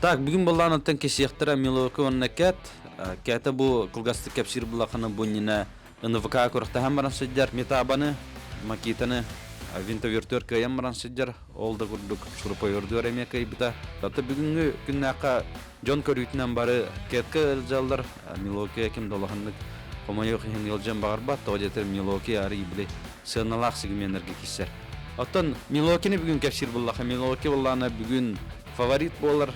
Так, бүгүн былаан оттон кисиэхтэрэ Милоки уонна Кэт. Кэтэ бу кылгастык кэпсиир буллахына бу иннинэ НВК күрэхтэһэн баран сылдьар. Метабаны, Макитаны винтовертер кыайан баран сылдьар. Ол да курдук шуруповердуор эмиэ кыайбыта. Ата бүгүҥҥү күннээххэ дьон көрүүтүнэн бары Кэтка ыалдьаллар. Милоки ким да улаханнык хомойуох иһин ыалдьан баҕарбат. Тоҕо диэтэр Милоки арый били сыаналаах сегменнэргэ киирсэр. Оттон Милокини бүгүн кэпсиир буллаха. Милоки буллаана бүгүн фаворит буолар.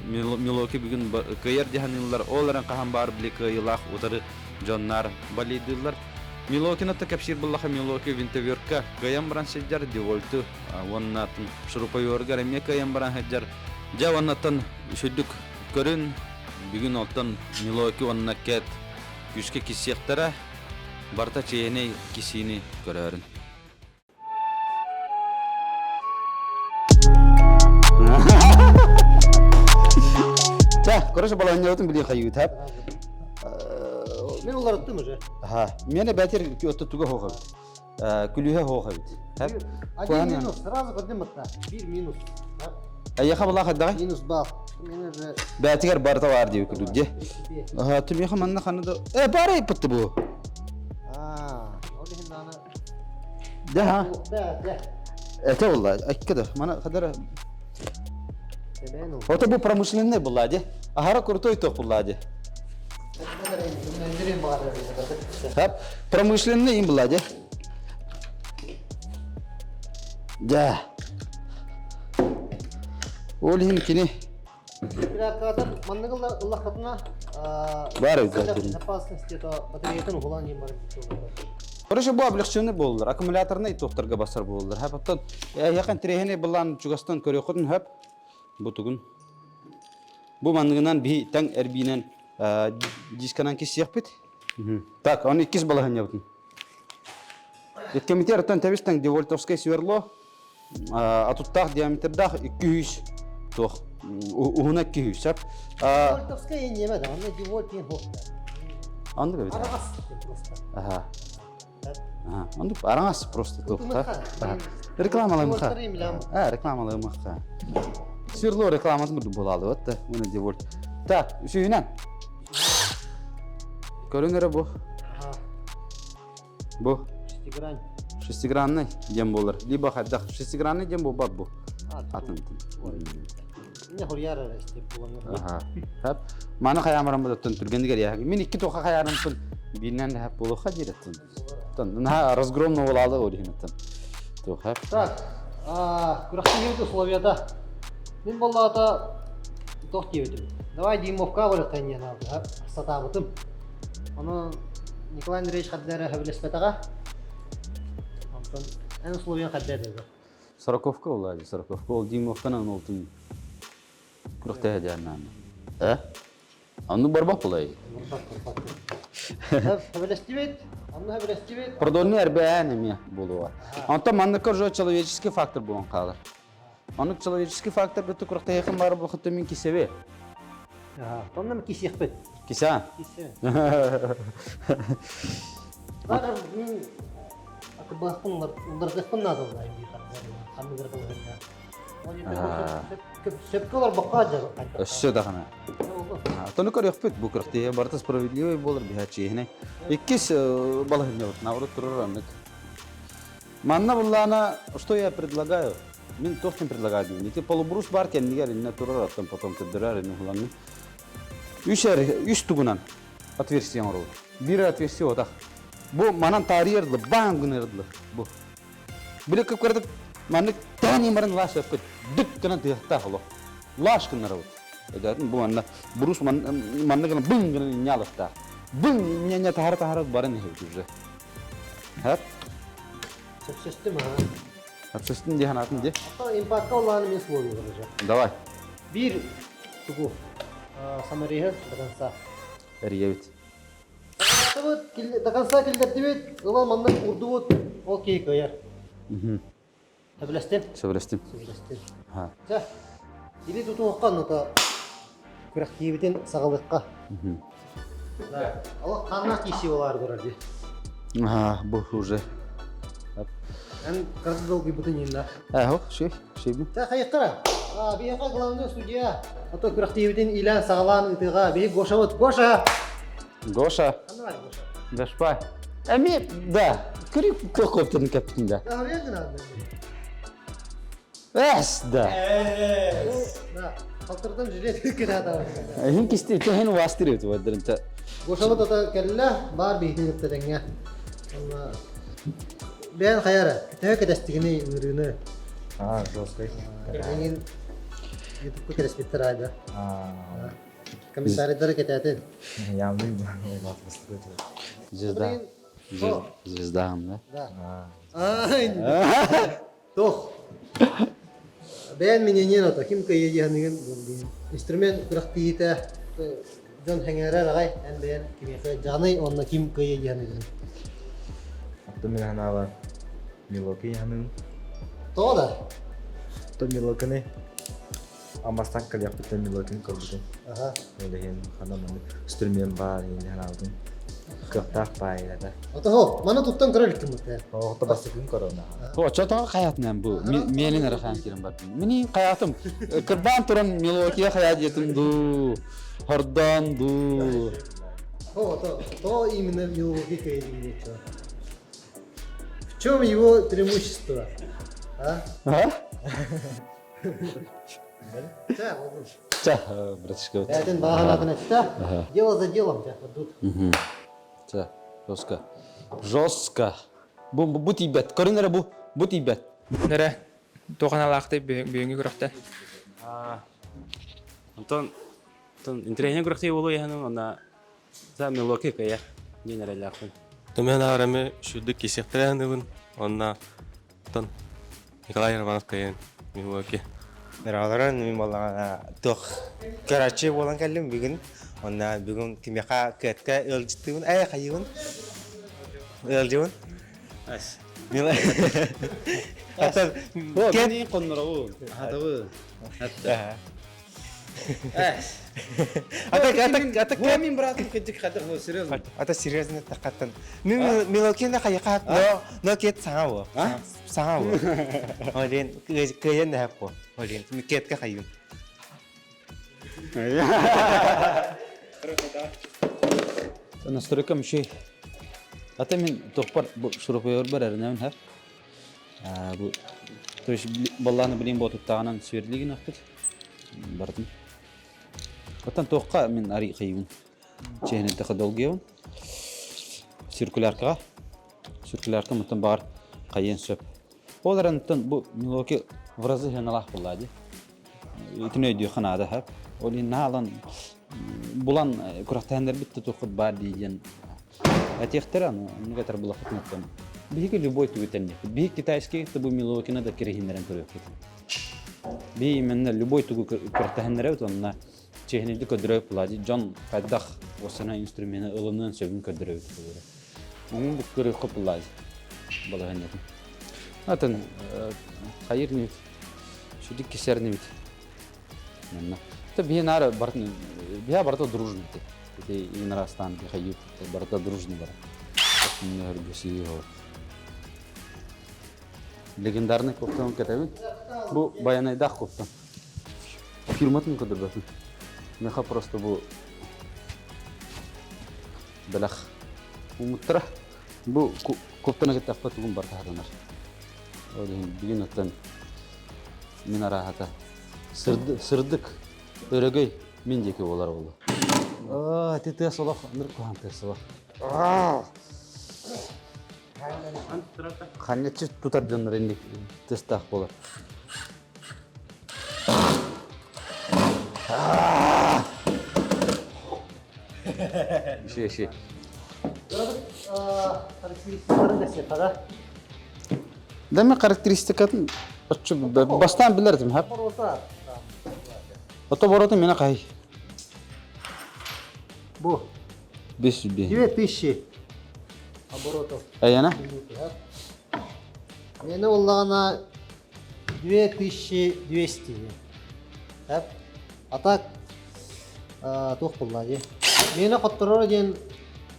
Милоки бүгүн кыайар дьаһаныыллар. Ол эрэн хаһан баар били кыайыылаах утары дьоннар балейдыыллар. Милокина-то кэпсиир буллаха Милоки винтоверка кыайан баран сылдьар Девольту уонна шуруповерга эмиэ кыайан баран сылдьар. Дьэ уоннаттан үсүрдүк көрүн бүгүн оттон Милоки уонна Кэт күүскэ киссиэхтэрэ барыта чиэһинэй кисиини көрөөрүн. Ча, короче, баланньабытын билии хайыытап. Мен уларыттым уже. Аха, мене бәтер отто туга хоох эбит. Күлүүһэ хоох эбит. Один минус, сразу көрдүм ытта. Бир минус. Айяха була хаддаҕай? Минус балл. Мен уже Бәтигер барыта бар диye күлүк де. Аха, түмиэхэ манна ханна да Э, бары иппытты бу. А, ол иһин аны Да, ха. Да, да. Это булла, айккада. Мана хадара. Ото бу промышленный булла ди. Ахара крутой ток булла ди. Хап, промышленный им булла ди. Да. Ол иһин кини Пираттар маннык ыллаххытына Бар эбит безопасности то батареятын уһулан иин барып Короче, бу облегченный буоллар, аккумуляторный туохтарга басар буоллар. Хап оттон яхан тирехини булан чугастан көрүөхүтүн хөп бу тугун. Бу манныгынан биһи таң эрбиинен дисканан киссиэхпит. Так, он иккис балаһынньабытын. Комитет оттон тэбис таң девольтовскай сверло Атуттаах диаметрдаах 200 туох уһуна 200 сөп. Вольтовская иннеме да, онно дивольт диэн хуохта. Оннук эбит. Араҕас просто. Аха. Аха. Оннук араҥас просто туохта. Рекламалыымха. А, рекламалыымха. Сверло рекламатын курдук буолаалы вот да, уна дивольт. Так, үсүһүнэн. Көрүҥ эрэ бу. Бу Шестигрань. Шестигранный диэн буолар. Либо хайдах шестигранный диэн буолбат бу. Атын. Не хурьяр эрэ истип булан. Аха. Хап. Маны хаямарам буттан түргендигер яһа. Мин икки тоха хаярымпын бинен хап болуха диреттин. Тон на разгромно болалы орихинаттан. Тоха. Так. А, күрэхтэһиибит условията. Мин боллаата тох диэбитим. Давай Димовка барыахха инниэн сатаабытым. Ону Николай Андреевич хадда эрэ сөбүлэспэтэҕэ. Онтон эн условияң хадда этэ Сороковка буолла сороковка. Ол Димовканан олтун күрэхтэһэ диэн Э? Оннук барбах булай. Барбат, барбат. Сөбүлэстибит, онно сөбүлэстибит. Продольный эрбээн эмиэ буолуоҕа. Онтон манныкка уже человеческий фактор буолан хаалар. Оннук человеческий фактор буту күрэхтэһиэхин баар буолхуттан мин кисэбэ. Онно кисиэхпит. Киса? Кисе. Баар мин акыбаспын улардыахпын наада буолла ханныгар балаһынна. Сөпкө олорбокко Өссө даҕаны. Тону көрүөхпүт бу күрэхтэһии барыта справедливый буолар биһа чиэһинэй. Иккис балаһынньабыт наоборот турар аннык. Манна буллаана, что я предлагаю? Мин туох предлагаю деймин. Ити полубрус бар кэннигэр иннэ турар, оттон потом көрдөрөр инне уланны. Үс эр, үс тугунан отверстие оҥоробут. Биир отверстие отах. Бу манан таарыйар баан гынар бу. Били кып-кыратык маннык тээн баран лаш өппүт. Дүк гынан тыахтаах олох. Лаш гыннарабыт. Эдэрин бу манна брус манна гына бың гынан иннялыктаах. Бың не тахара тахара баран иһэбит уже. Хап. Сөпсөстүм а. Сөпсөстүм дии санаатын дии. Ата импакка улааны мен условия уже. Давай. Биир тугу саморезы до конца. Эрийэбит. Атыбыт до конца киллэрдибит, ылан манна урдубут, ол киһи кыайар. Сөбүлэстим. Сөбүлэстим. Сөбүлэстим. Чэ, или тутуохха онното күрэхтиибитин саҕалыахха. Алах ханна киси болаар турар дии. Аа, бу уже. Эн кырды долгуйбутун инна. Ээ, шей, шейбин. Тэ хайыктара. Биһиэхэ главный судья, а то күрэхтиибитин иилээн-саҕалаан ыытыаҕа. Биһи Гошабыт. Гоша! Гоша. Гошпа. Эми, да, көрүк көкөптүн кэптин да. Эс, да. Да, халтырдан жилет кыраата. Хин кисти, хин вастыр өтү бадырынта. Гошабыт ата кэллэ, баар биһитин ыттатеңҥэ. Бэйэн хайара, төһө кэтэстигини ыҥырыыны? Аа, жесткой. Эҥин ютубка кэтэспиттэр айда. Комиссарийдары кэтээтин. Явный Звезда. Звезда, да? Да. Тох. Бэйэн миненен ото ким кыйы диһаныгын инструмент күрэхтиһиитэ дьон сэҥээрэр аҕай эн бэйэн кимиэхэ дьаный уонна ким кыйы диһаныгын. Оттон мин ханаабар Милоки ханыын. Тоҕо да? Оттон Милокины Аммастан кэлиэхпиттэн Милокин көрбүтүм. Ол иһин ханна маннык инструмент баар иһин ханаабытым. Кыахтаах баайыта. Отоһо, маны туттан көрөр иликкин бутта. Оҕото бастакын корона. Оччотоҕо хайатынан бу миэнин эрэ хаан киирэн бардым. Мини хайатым кырбаан туран мелодия хайа диэтим дуу, хордоон дуу. О, то, то именно мелодия кыйдиҥ В чем его преимущество? А? А? Чэ, ол Чэ, братишка. Бэйэтин бааһынатын эттэ. Дело за делом, дьэ, тут. Чэ, жестко. Жестко. Бу, бу, бу тиийбэт. Көрүн эрэ бу, бу тиийбэт. Нэрэ, туоханалаахтай бүгүҥҥү күрэхтэ? Онтон интэриэһинэй күрэхтии буолуо иһэн онно за Милуоки кыайар диэн эрэллээхпин. Түмэн аарами шүрдүк кисиэхтэрэ онна Оттон Николай Романов кыайан Милуоки. Ныраларын мин буоллаҕына туох көрөөччү буолан кэллим бүгүн. Онно бүгүн кимиэхэ кыатка ыалдьыттыыбын, ээ хайыыбын? Ыалдьыбын. Мила Ата Мин конноробу. Хатабы. Ата ата ата Бу мин братым кыдык хатыр бу серьезно. Ата серьезно тахаттан. Мин Милокина хайыха но но кет саҥа бу. Саҥа бу. Олен кыйын да хаппо. Олен кетке хайын. Настройка мүшей. Ата мен тохпар бу шуруповер бар эринэбин хар. Бу то есть баллааны билин ботуттаҕынан сүөрлигин ахпыт бардым. Оттон туохха мин ари хайыбын. Чэһинэттэхэ долгуйабын. Циркуляркаҕа. Циркулярка мантан баҕар хайыан сөп. Ол эрэн бу Милуоки в разы сыаналаах буоллаа дии. Итини өйдүөххэ наада сөп. Ол иһин наһаа булан күрэхтэһэннэрбит да туоххут баар дии диэн этиэхтэрэ, аны оннук этэр булахпытын биһиги любой тугу тэнниэхпит. Биһиги китайский бу Милуокина да кириһиннэрэн көрүөхпүт. Би именно любой тугу күрэхтэһиннэрэбит онно чиэһинэйдик көрдөрөбүт буолаа дьон хайдах уосана инструмена ылыныан сөбүн көрдөрөбүт буолар. Оҥун бу көрүөххэ буолаа балаһыанньатын. Атын хайыр нибит сүдүк кисер нибит. Манна. Та биһи наара бартын биһа барыта дружный ти. Ити инарастан хайыр барыта дружный бар. Легендарный кофтан кэтэбин. Бу Байанайдаах кофтан. Фирматын көрдөрбөтүм. Меха просто бу бэлэх умуттара. Бу кофтаны кытта тугун барта хатанар. Ол иһин бүгүн оттон мин араһата сырдык өрөгөй мин диэки буолар буолла. Аа, ти тыас олох, ныр куһаан тыас олох. Ханньаччы тутар дьоннор инник тыстаах буолар. Иши, иши. Да мен характеристикатын бастаан билэрдим хап. Ото боротун мена кай. Бу. 500 2000 оборотов. Айана? Мені оллаҕына 2200 Хап. А так туох буолла дии. Миэнэ хотторор диэн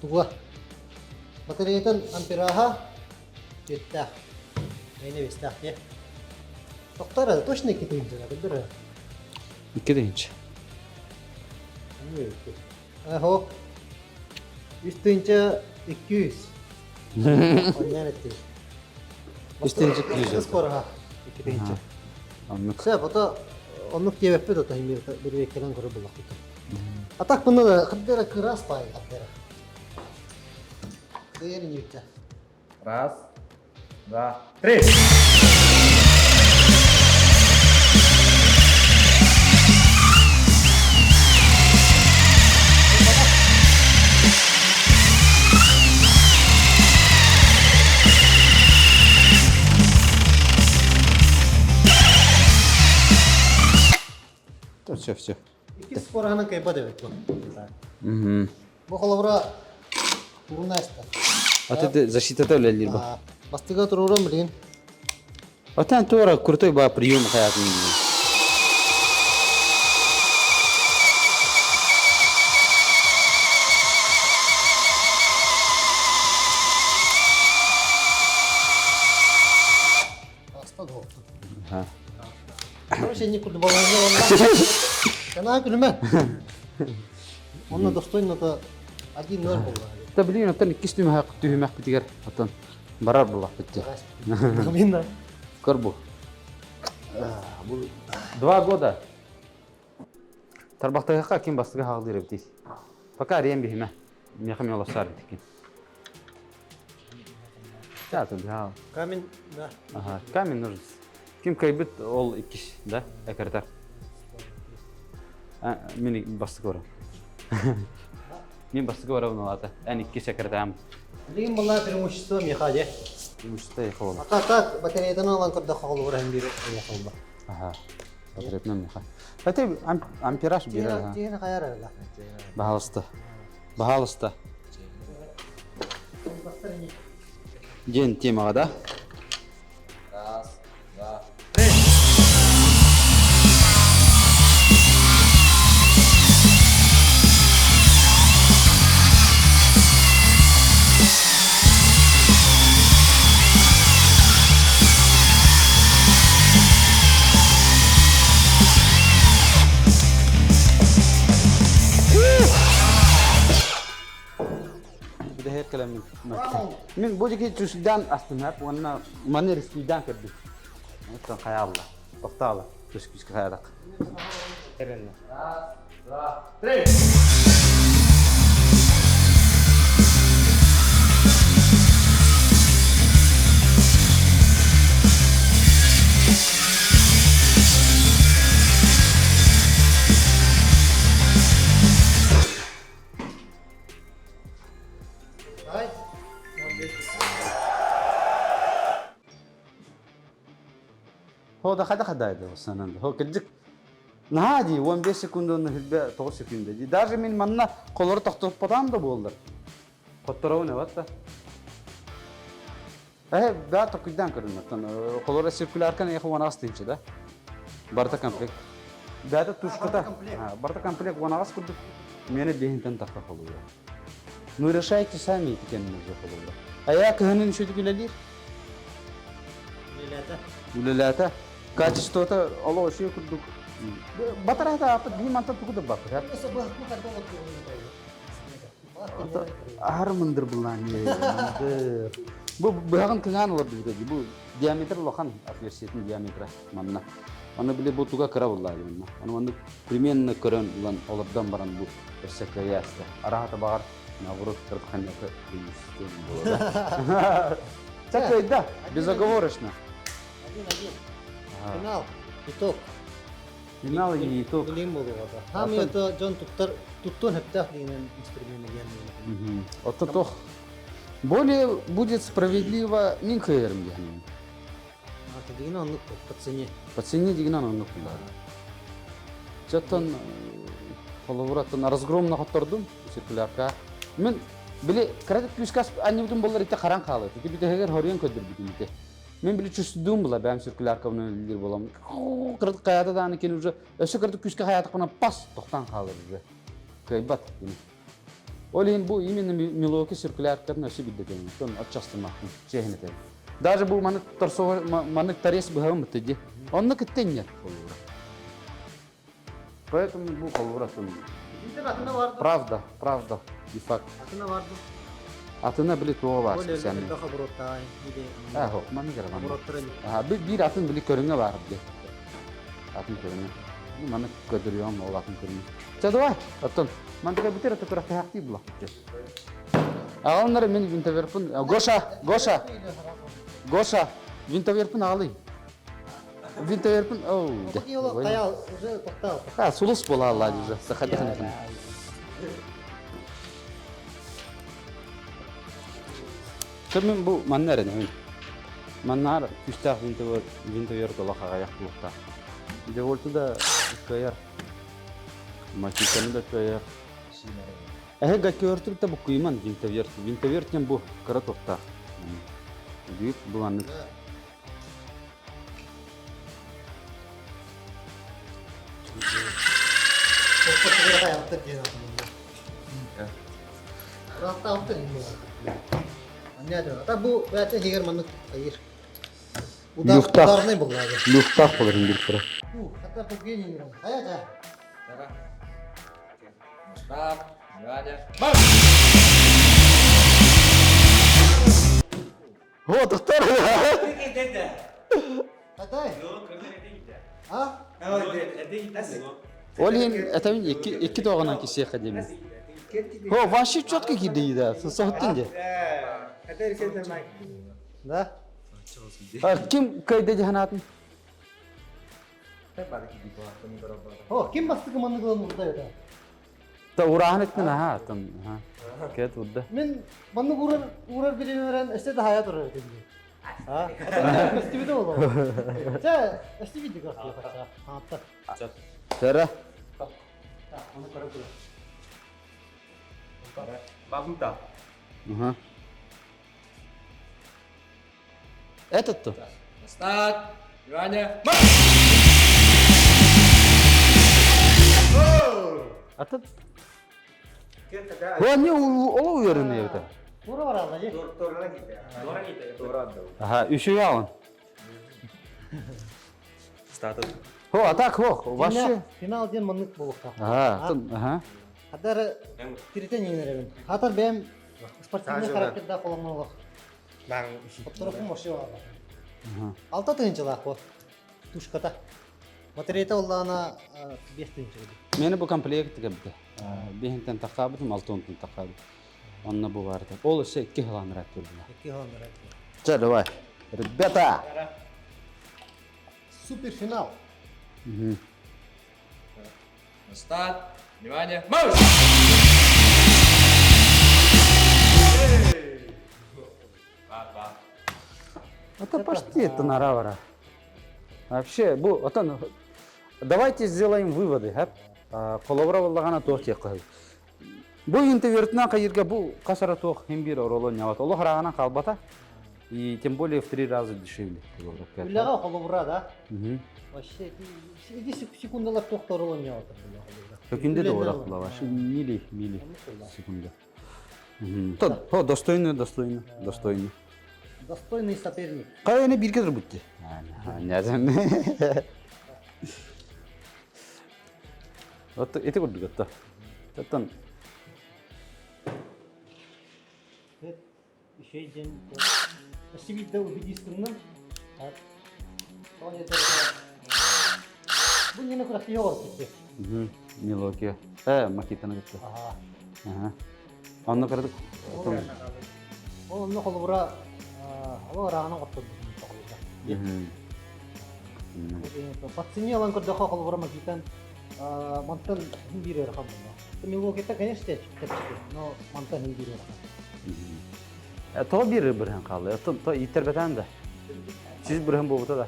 туга. Батареятын ампераһа жеттээх. Миэнэ бестээх дии. Тохтор точно 2000 көрдөрөр. 2 тыһыынча. Аһо. 3 тыһыынча 200. Онньон эттим. 3 тыһыынча 200. Скоро 2 тыһыынча. Оннук. Сөп, ото оннук диэбэппит ото химия бирбеккенен көрөр буллахпыт. А так бұны да қырдера кырас бай қырдера. Кыйыр инүтте. Раз, два, три! Все, все. Иккис скороһынан кайба дебет бу. Бу холобура туруна эстэ. А ты защитата үлэлиир бу. Бастыга турууран билигин. Отан туора крутой ба прием хаятын. Аста долту. Ха. Короче, не курду баланга. Канаа күлүмэ. Онно достойно-то 1-0 болла. Та блин, оттон иккис түмэх түһүмэх битигэр оттон барар буллах битти. Блин, Көр бу. Два года. Тарбахтайха ким бастыга хаалдыр эбитий. Пока арыйан биһимэ. Миэхэ мелосар битикин. Камень, да. Ага, камень нужен. Ким кайбыт ол иккис, да, экертар. Мин бастык барам. Мин бастык барам ата. Эн иккис экертам. Билигин была преимущество меха де. Преимущество яха болар. Ата так батареядан алан көрдө холу баран бир яха болар. Ага. Батареятынан меха. Хотя ампераж бир. Тиһин каяр ла. Баһалыста. Баһалыста. Ден темаға да. Раз, два, три. Бүтэһэр кэлэммин. Мин бу дики чүсүлдээн астынап уонна маны рискийдээн көрдүм. Оттон хайаалла. Тохтаала. Түс күскэ хайадак. Раз, два, три. Ай. Хо да хада хада санан. Хо кырдьык наһаа дии 15 секунданы хүлбэ 9 секунда дии. Даже мин манна колору тохтоппотам да буоллар. Хотторобун эбат да. Э, да, токуйдан көрүнөттөн. Колора циркуляркан эхо ванаас тыынчы да. Барта комплект. Бәді тушката. Барта комплект ванаас курдук. Мені бейінтен таққа холуя. Ну решайте сами екен уже холуя. А я кыһынын шүтүк үлэлиир. Үлэлээтэ. Үлэлээтэ. Качествота олох үчүгэй курдук. Батарата аппыт бии мантан тугу да баппыт. Аһар мындыр буллаан мындыр. Бу быһаҕын кыҥаан олордубут дии. Бу диаметр улахан отверстиетин диаметра манна. Аны били бу туга кыра буллаа манна. Аны маннык примерно көрөн ылан олордон баран бу өссө кыайа аста. Араһата баҕар наоборот кырдыханьята буолар. Так да, безоговорочно. Один-один. Финал. Итог. Финал и итог. Билим буолуоҕа. Хаамый это дьон туттар туттуон сөптөөх диэн инструмент диэн. Оттон тох более будет справедливо мин кыайарым диэн. А дигин оннук по цене. По цене дигинан оннук булар. Жаттан холобураттан разгромно хоттордум циркулярка. Мен били кредит күүскас аннибутун боллар ите харан хаалар. Ити бүтэһигэр хоруйан көрдөрбүтүм ите. Мен били чувствуем була бэм циркуляркабын өлүлүр болам. Кырдык каята дааны кен уже өссө кырдык күүскэ хаятыкпына пас тохтан хаалар уже. Кыайбат. Ол иһин бу именно Милуоки циркуляркатын өссө билбэтим. Тон отчастымахпын, чиэһин этэбин. Даже бу маннык торсоҕо маннык торец быһабын бытты дии. Онно кыттын нет холура. Поэтому бу холобура Правда, правда и факт. Атына бар Атына били туоҕа баар специальный. Аһо, маны гара Аха, биир атын били көрүҥэ баар били. Атын көрүҥэ. Ну, маны көдөрүөм ол атын көрүҥэ. Чэ, давай, оттон мантыка бүтэр аты күрэхтэһэхтии була. Аҕалыннары мин винтоверпун Гоша, Гоша, Гоша, винтоверпун аҕалый. Винтоверпун, оу, уже тоқтал. А, сулус була алла уже, сахадыхын. Мен бу манна эрэнэбин. Маннаар күүстээх винтовер олох аҕыйах буолуохтаах. Девольту да кыайар. Макитаны да кыайар. Эһэ гаккиортур да буккуйман винтовер. Винтовер диэн бу кыра туохтаах. Бүт бу маннык. Бу бәтэ хигер маннык хайыр. Люфтах. Ударный буллады. Люфтах болар ингил тура. Хата бу гений. Хайа Старт, Ваня. О, доктор! Хатай. А? Ол иһин этэбин икки икки тоҕонон кисиэххэ диэмин. О, вообще четко киирдэ да, соһуттун дии. Да? Ким кыайда дии санаатын? О, ким бастыкы маннык ылан урда это? Та урааһын эттин аха, там, аха. Кет урда. Мен маннык урар урар билинерен эсте да хая турар этим. А? Көстүбүтэ боло. Чэ, эстибити көртү бача. Аатта. Сара. Оны көрө көрө. Бабымта. Ага. Этот то. Старт, Ваня. Этот. О, не ол уверенный это. Тура баралда же. Ага, еще я он. Статус. О, а так, о, вообще. Финал ден маннык болуқта. Ага, тон, ага. Хатар тиритен енеребин. Хатар бэм спортивный характерда қоламнолох. Отторохум вообще бар. Алта тыынчылаах бу. Тушката. Батарейта оллаана 5 тыынчы. Мени бу комплект кебде. Бихинтен тақабытым, алтонтун тақабыт. Онна бу барды. Ол өсө икки хыланырат турдула. Икки хыланырат. Чэ, давай. Ребята! Суперфинал. Старт, внимание, марш! Это почти это наравара. Вообще, бу, отон, давайте сделаем выводы, ха? Колобра боллагана туох тиэккэ. Бу интервьютна кайырга бу касара туох хим бир ороло няват. Олох рагана калбата. И тем более в три раза дешевле. Үлэҕэ холобура да. Мгм. Вообще, иди секундалар тохтор олон няват. Өкүндө да орак була вообще мили мили секунда. Мгм. То, то достойно, достойно, достойно. Достойный соперник. Кайны бирге турбутты. Нязан. Вот эти курдук отто. Тоттон Еще день. Спасибо, убедительно. Так. Бу нені күрәхтиһэ олорбут Милоки. Э, Макитаны кытта. Ага. Ага. Онно кырдык. Ол онно холобура ол ыраҕынан хотторбут. По цене алан көрдөхө холобура Макитан мантан хин биир ыарахан буолла. Милуокита, конечно, чэпчэки, но мантан хин биир ыарахан. То бир бирһен калды. То то итербетен да. Сиз бирһен болбута да.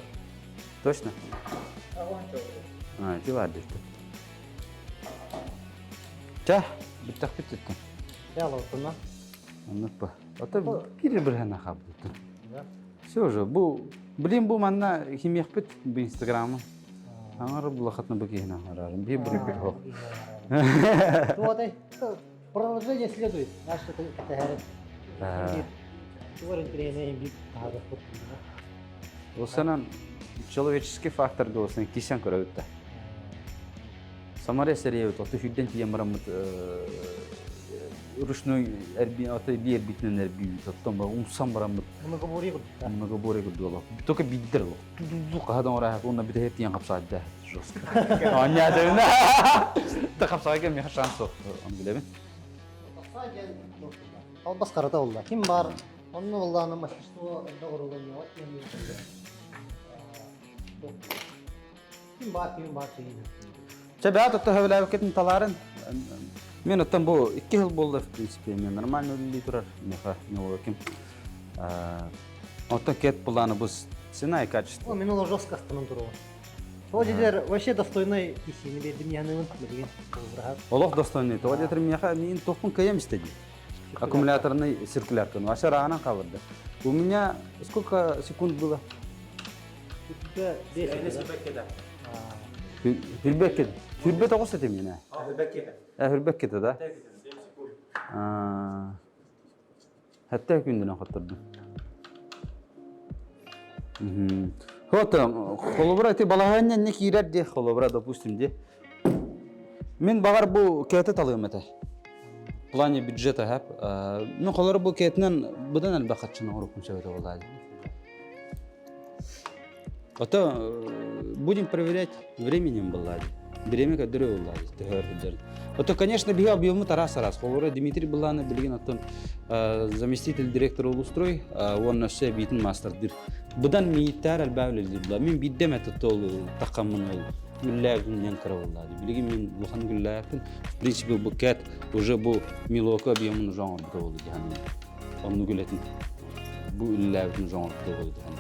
Точно? А, ти бар дикти. Ча, биттах биттеттен. Ялла оттуна. Оннук ба. Ото бир бирһен ахабыт. Все уже, бу блин бу манна химиэхпит бу инстаграмы. Аңар булахатна бу киһин аңарарым. Би бир бир хо. Вот продолжение следует. Наш это это Осанан человеческий фактор болсын кисен көрөбүт да. Самара сэрийэбит, ото сүүрдэн тиийэн бараммыт ручной эрби ото би эрбитинэн эрбиибит, оттон умсан бараммыт. Многоборье курдук. Многоборье курдук. Только биддер ол. Хаһа да оҥорааһык уонна бүтэһик тиийэн хапсаайда жестко. Оонньоотугуна. Та хапсаайга миэхэ шанс суох, ону билэбин. Албас харата болла. Ким бар, онно боллааны мастерство элбэх оруолун Ким баар, ким баар тиийин. Чэ, бэйэ тотто хөбүлээбиккитин талаарын. Мен оттон бу икки жыл буолла, в принципе, мен нормально үлэлии турар. Меха, ким. Оттон кет планы бу цена и качество. О, мен ол жестко астынан туруга. Ол дедер вообще достойный кисини бердим яныбын билген. Олох достойный. Тоҕо диэтэр миэхэ миин тохпун кыйам истеди. Аккумуляторный циркулярканы. Вообще раанан кабырды. У меня сколько секунд было? Хүрбэккэ. Хүрбэ тоҕус этим мин. Хүрбэккэ да. Хэтте күндүнэн хоттордум. Вот, холобура ити балаһыанньа не киирэр дии, холобура, допустим, дии. Мин баҕар бу кэти талыам этэ. В плане бюджета хэп. Ну, холобура бу кэтинэн быдан элбэх хаччыны оҥоруккун сөп этэ буолаа дии. А то будем проверять временем была. Время көдөрө буолла төһөр сылдьар. А то, конечно, биһи объему тарас арас. Холобура Дмитрий Буланы билигин оттон заместитель директора улустрой, уонна өссө эбиитин маастардыр. Быдан мииттээр элбээ үлэлиир була. Мин биирдэ эмэ ол таххаммын ол үллээбитин диэн кыра буолла. Билигин мин улахан үллээппин. В принципе, бу кэт уже бу милока объемун уже оҥорбута буолла дьаһанын. Оннук үлэтин бу үлэлээбитин уже оҥорбута буолла дьаһанын.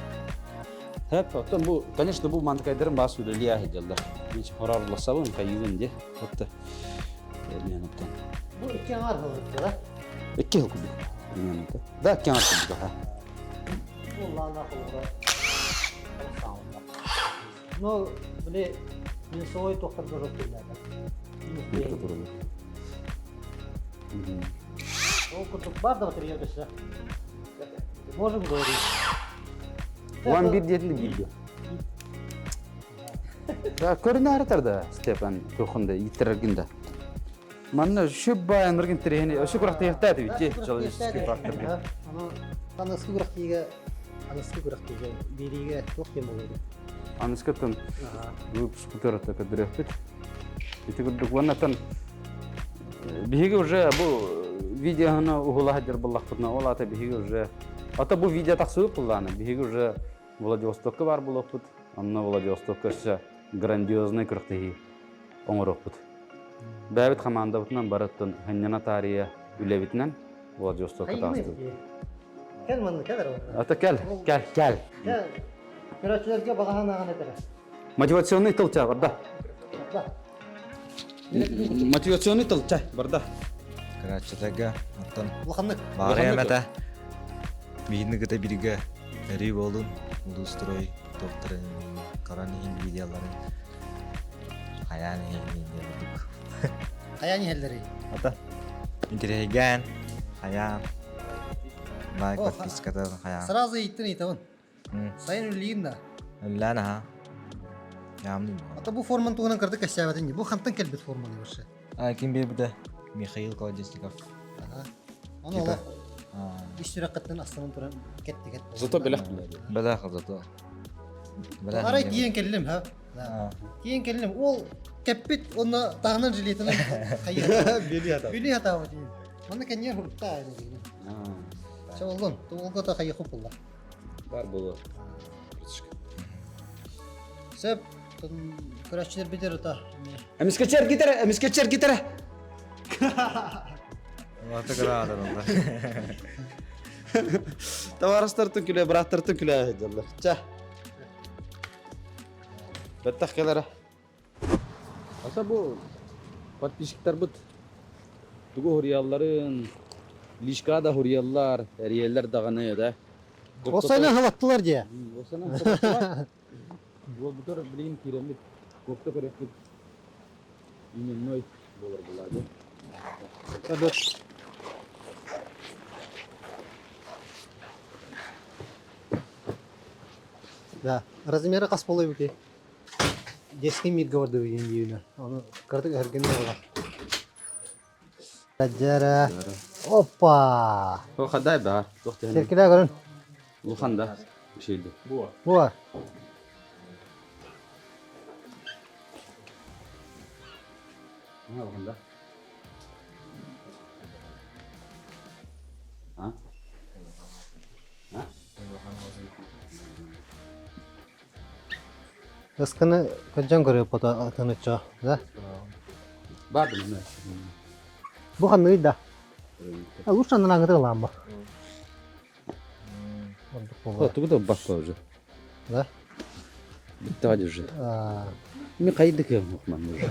Хэп, оттон бу, конечно, бу мантыкайдарын баас үлэлии сылдьаллар. Мен хороорласабын, хайыыбын дии. Отто мен оттон. Бу икки аҥаар сыл да? Икки сыл курдук. Примерно. Да, икки аҥаар курдук, аха. Бу лаана холура. Ну, били минусовой туохтарга жоқ киллээдэ. Ол курдук бар да батарея өссө. Можем говорить. Уан бир диэтин бииргэ. Да, көрүнэ да Степан тухында иттирэргин да. Манна шүп баайаныргын тирehini өсө курахтыйахтаа бити человеческий фактор. Аны аныскы курахтыйга аныскы курахтыйга бириге туох диэн болуйду. Аныскыттан выпуск көтөрөтө көдөрөппүт. Ити курдук уоннаттан биһиги уже бу видеоны уһула сылдьар буоллахпытына ол аата биһиги уже ата бу видео тахсыбыт буоллаҕына биһиги уже Владивостокка баар буолуохпут. Онно Владивостокка өссө грандиозный күрэхтэһии оҥоруохпут. Бэйэбит хамаандабытынан барыттын хынньана таарыйа үлэбитинэн Владивостокка таҕыстыбыт. Кэл манна кэл эрэ. Ата кэл, кэл, кэл. Кэл. Көрөөччүлэргэ баҕаһан аҕан этэрэ. Мотивационный тыл ча барда. Барда. Мотивационный тыл ча барда. Көрөөччүлэргэ оттон Улаханнык. баарыйам этэ. Биһини кыта бииргэ өрүү буолун, улуустрой туохтарын көрөн иһин видеоларын хайаан иһин диэн курдук. Хайаан иһэллэрий? Ата интэриэһиргээн хайаан лайк подпискатын хайаан. Сразу ииттин ыйтабын. Сайын үллиин да. Үллээн аха. Яамны. Ата бу форман туһунан кырдык кэссээбэтин бу хантан кэлбит форманы вообще? А ким биэрбитэ? Михаил Колодезников. Ага. Ону олох ис сүрэххиттэн астынан туран кэтти кэт. Зато бэлэх билэр. Бэлэх зато. Арай тиийэн кэллим ха. Тиийэн кэллим. Ол кэппит онно таһынан жилетинэн хайа. Били хата. Били хата Манна кэнниэр хурукта Чэ оллун, туолга та хайы хупулла. Бар боло. Сөп, көрөөччүлэр битер ыта. Эмискечер гитара, эмискечер гитара. Аты кыраадыр онда. Товарыстартын күлэ, браттартын күлэ сылдьаллар. Ча. Бэттэх кэлэрэ. Аса бу подписчиктарбыт тугу хуруйалларын, лишка да хуруйаллар, эрийэллэр даҕаны да. Осайна халаттылар дии. Осайна халаттылар. Буолбутар билигин киирэммит, куопта көрөппүт именной буолар булаады. Да, размеры хас болой бути? Детский мирга бардыбы диэн диибинэ. Ону кыратык өһөргөннө буолар. Дьара. Опа! О, хадай бар. Туох тиһэн. Сэркилээ көрүн. Улахан да. Шейді. Буа. Улахан да. А? А? Ыскыны көдьөн көрүө пото атыныччо, да? Бар да. Бу ханныгый да? Лучше ананаңыты ылаан бу. Ордук буолуо. Тугу да бакка уже. Да? Бүттэ уже. Мен хайды кыам хохман уже.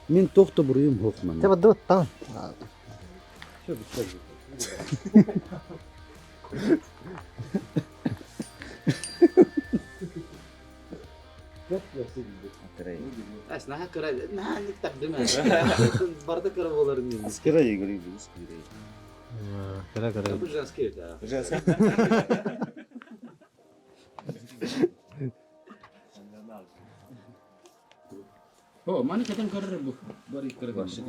Мен тохто буруйум хохман. Те бадды таң. Все, бүттэ. Наһаа кыра, наһаа тардыма. Барда кыра боларын дейміз. Кыра игры, Кыра кыра. Бу женский это. Женский. О, маны катан көрөр бу. Бар иккere башы.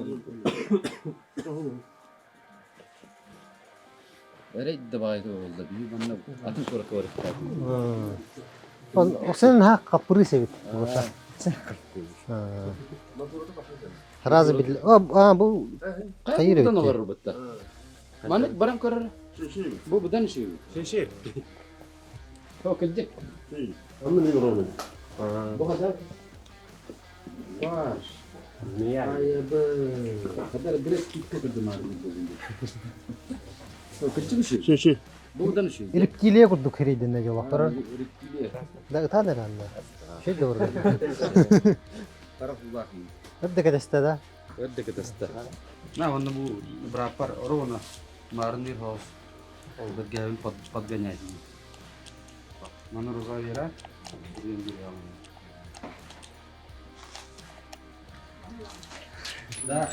Эрей дабай болду. Би манна атын көрө көрө. Он сен ха капыры себит. Сразу бил. А, бу Хайыр Кайдан өттө. олар бутта. Маны баран көрөр. Бу будан ши. Ши. О, килдик. Бу хада. Ваш. Айыбы. Хадар билет китте кырдым ары. О, килдик ши. Ши ши. Бу будан ши. Рептилия курдук херейден жолақтар. Рептилия. Да ытан эранда. Шей добр. Тарафуллахи. Өдді кәдесті да. Өдді кәдесті. На, онны бу браппар ровно марнир хаус. Ол бергәбин подгонять. Маны роза вера. Да.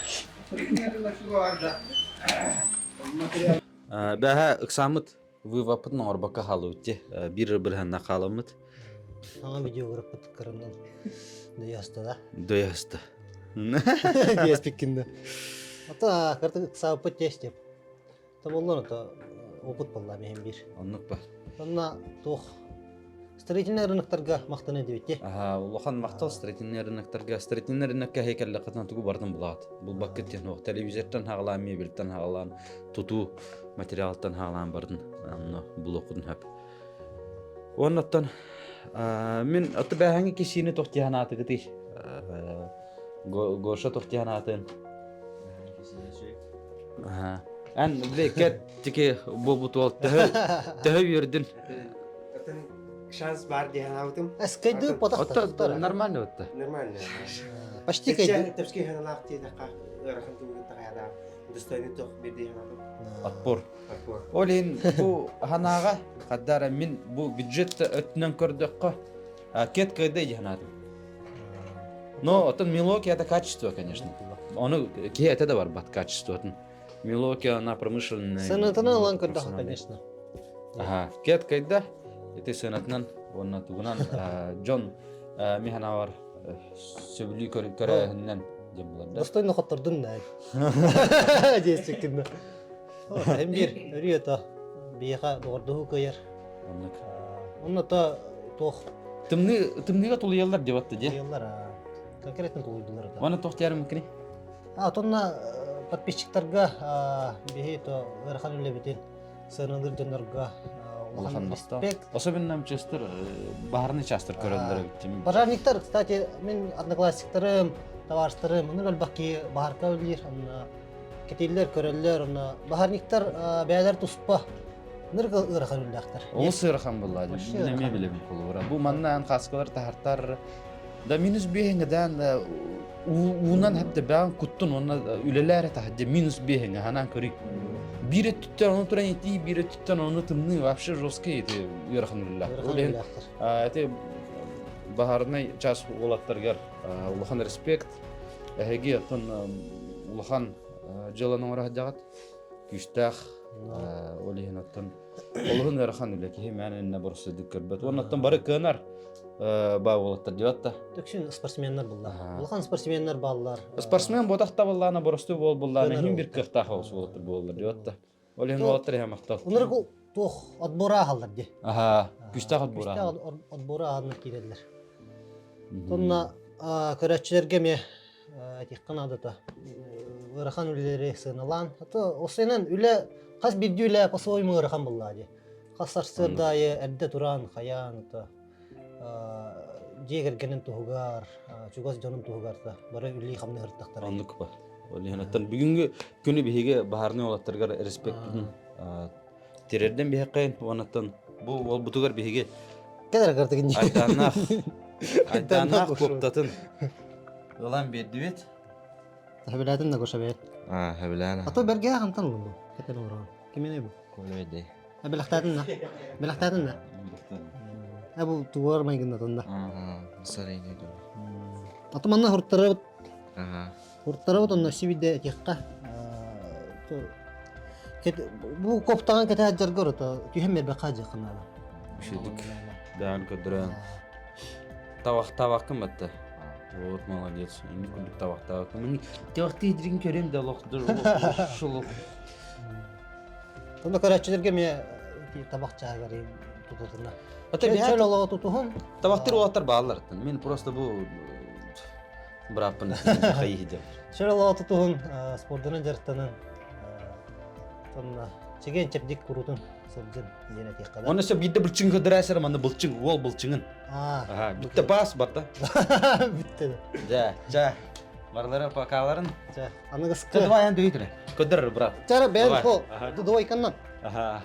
Бәһә ыксамыт вывапытын орбакка халыутте. Бир бирһәнна халымыт. Аңа видео көріп бұт кырымнан. Дөясты да. Дөясты. Диэс пиккинде. Ата кыртык сааппыт тес деп. Тоболлон ото опыт болла мehen бир. Оннук ба. Онна туох строительный рыноктарга мактаны дебитте. Аха, улахан мактал строительный рыноктарга, строительный рынокка хейкелле кытан тугу бардым булат. Бул баккыт техно телевизортан хагалаан, мебельтан хагалаан, туту материалтан хагалаан бардын. Анно булокудун хөп. Оннаттан мен аты бәһәңи кисини тохтиһанаатыгыты. Гоша тохтиһанаатын. Аха. Эн биле кет тики болбут төһө төһө үөрдүн. Шанс бар диэн аутым. Эскайды Отто потахта. нормально отто. Нормально. Почти кайды. Тепски ханалаах тиэтэхха ыарахан түмүгүн тахайда достойный тох бирди ханатым. Отпор. Отпор. Олин бу ханаага каддара мин бу бюджет өттүнөн көрдөккө кет кыйды ханадым. Но отон Милоки это качество, конечно. Оны ки это да бар бат качество. Милоки она промышленная. Сынытына ылан көрдөк, конечно. Ага, кет кайда? Ити сынатынан, онна тугунан Джон миханавар сөбүлүү көрөһүннэн диэн булар да. Достойно хоттордун да. Диэс пиккинде. Hem бир өрү биэха доҕордуһу кыйар. Оннук. Онно то туох Тымны тымныга тулуялар деп атты же. тыйыллар конкретно тулуйдулар да. Оны тохтярым мүмкүн. А тонна подписчиктарга биһи то ыарахан үлэбитин сыаналыыр дьоннорго Улахан улахан махтал. респект. Особенно Манчестер баарны частыр көрөлдөр биттим. Пожарниктар, кстати, мин одноклассниктарым, товарищтарым, оны өлбәкки баһарка үллир, онна кетиллер, көрөллөр, онна баһарниктар бәйләр туспа. Ныргы ыарахан үлләхтер. Ол сырахан булла. Вообще Неме ыарахан. билем кулура. Бу манна хаскалар тахартар да минус биһиңден уунан хәтта бән куттун онна үлеләр тахадde минус биһиңе ханан көрик. Бире түттен оны туран ити, бире түттен оны тымны вообще жесткий это ыарахан үллә. Ыарахан үлләхтер. Это баһарнай час улаттаргар улахан респект. Эһеги атын улахан жыланын ора күстәх олиһин аттан олуһун ыарахан үлэ киһи мээнэ иннэ борсуйдук көрбөт. Оннаттан бары кыанар. баа уолаттар диэбэт да. Төксүн спортсменнар булла. Улахан спортсменнар бааллар. Спортсмен ботах табыллаана боростуй буол буллаана иһин бир кыахтаах оҕус уолаттар буоллар диэбэт да. Ол иһин уолаттар иһэ махтал. Унарык туох отбора аһаллар ди. Аха, күстээх отбора. Күстээх отбора аһаннар киирэллэр. Тонна көрөөччүлэргэ эмиэ этиэххэ наадата ыарахан үлэлэри сыаналаан ато осенан үлэ хас биирдии үлэ по-своему ыарахан буоллаа дии хас сарсыарда аайы эрдэ туран хайаан ото дьиэ кэргэнин туһугар чугас дьонун туһугар да бары үлэлии хамныы сырыттахтара оннук ба ол иһин бүгүҥҥү күнү биһиги баһаарынай уолаттарыгар респектпитин тириэрдэн биһиэххэйин уоннаттан бу уолбутугар биһиги кэлэр картыгын айдааннаах айдааннаах куоптатын ылан биэрдибит Хэбилээтин да Гоша А, хэбилээн. А то бэргээх хантан ыллым бу. Кэтэн олорон. Кимине бу? Колойдей. Бэлэхтээтин да. Бэлэхтээтин да. Э бу тугар майгыннатын да. Аа, сарайны ду. А то манна хурттарабыт. Ага. Хурттарабыт онно сибидде этиэххэ. Бу коптаҕан кэтэ дьаргар ото түһэн бербэхха дьахынаада. Үчүгдүк даан көрдөрөн. Табах табаккын батта. Вот молодец. Инник күндүк табах табаккын. Табахты идрин көрөм да лохдур шулук. Онно көрөөччүлэргэ эмиэ табах чааһыгар тутутуна. Ата Чөл олоҕу тутуһун. Табахтыр уолаттар бааллар. Мен просто бу бырааппын хайыһы Чөл олоҕу тутуһун, спордунан дьарыктанын, сонно чэгиэн чэбдик курутун сылдьын диэн этиэххэ да. Оны сөп биирдэ былчыҥ көдөрөөсөр манна былчыҥ, уол былчыҥын. Аа. Бүтте бас барда. Бүтте. Жа, жа. Барлары покаларын. Жа, аныгыскы. Давай ан дөйтүрэ. Көдөр брат. Чара бэйэн хо, давай каннан. Аха.